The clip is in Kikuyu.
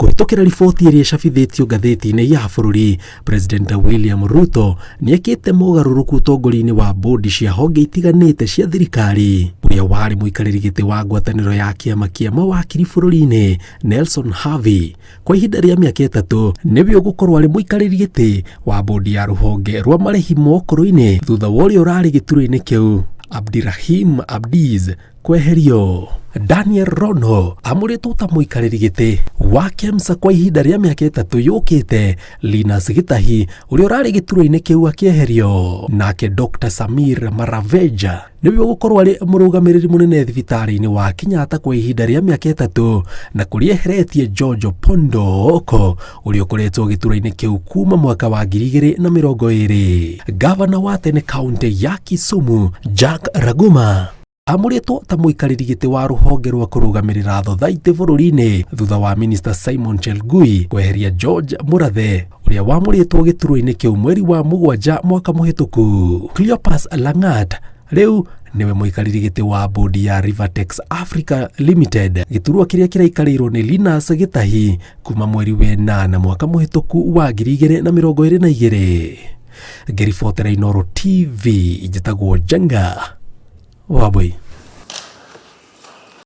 Kũhĩtũkĩra riboti ĩrĩa ĩcabithĩtio ngathĩti-inĩ ya bũrũri, President William Ruto nĩ ekĩte mogarũrũku ũtongoria-inĩ wa bodi cia honge itiganĩte cia thirikari. Ũrĩa warĩ mũikarĩri gĩtĩ wa ngwatanĩro ya kĩama kĩa mawakiri bũrũri-inĩ Nelson Havi kwa ihinda rĩa mĩaka 3 nĩwe ũgũkorwo arĩ mũikarĩri gĩtĩ wa bodi ya rũhonge rwa marĩhi mokũrũ-inĩ thutha wa ũrĩa ũrarĩ gĩturwa-inĩ kĩu Abdirahim Abdiz kweherio. Daniel Rono amũrĩtwo ta mũikarĩri gĩtĩ wa KEMSA kwa ihinda rĩa mĩaka 3 yũkĩte, Linus Gitahi ũrĩa ũrarĩ gĩturwa-inĩ kĩu akĩeherio. Nake Dr. Samir Maraveja nĩwe ũgũkorwo arĩ mũrũgamĩrĩri mũnene thibitarĩ-inĩ wa Kenyatta kwa ihinda rĩa mĩaka 3 na kũrĩa eheretie George Opondo Oko ũrĩa ũkoretwo gĩturwa-inĩ kĩu kuma mwaka wa 2020. Gavana wa tene kaunti ya Kisumu Jack Raguma amũrĩtwo ta mũikarĩri gĩtĩ wa rũhonge rwa kũrũgamĩrĩra thothaitĩ bũrũri-inĩ thutha wa Minister Simon Chelgui kweheria George Murathe ũrĩa wamũrĩtwo gĩturwa-inĩ kĩu mweri wa 7 mwaka mũhĩtũku. Cleopas Langat rĩu nĩwe mũikarĩri gĩtĩ wa bodi ya Rivertex Africa Limited, gĩturwa kĩrĩa kĩraikarĩirwo nĩ Linus Gĩtahi kuma mweri wa 8 mwaka mũhĩtũku wa 2022. Ngĩribotera Inooro TV, njĩtagwo Njenga Wambui.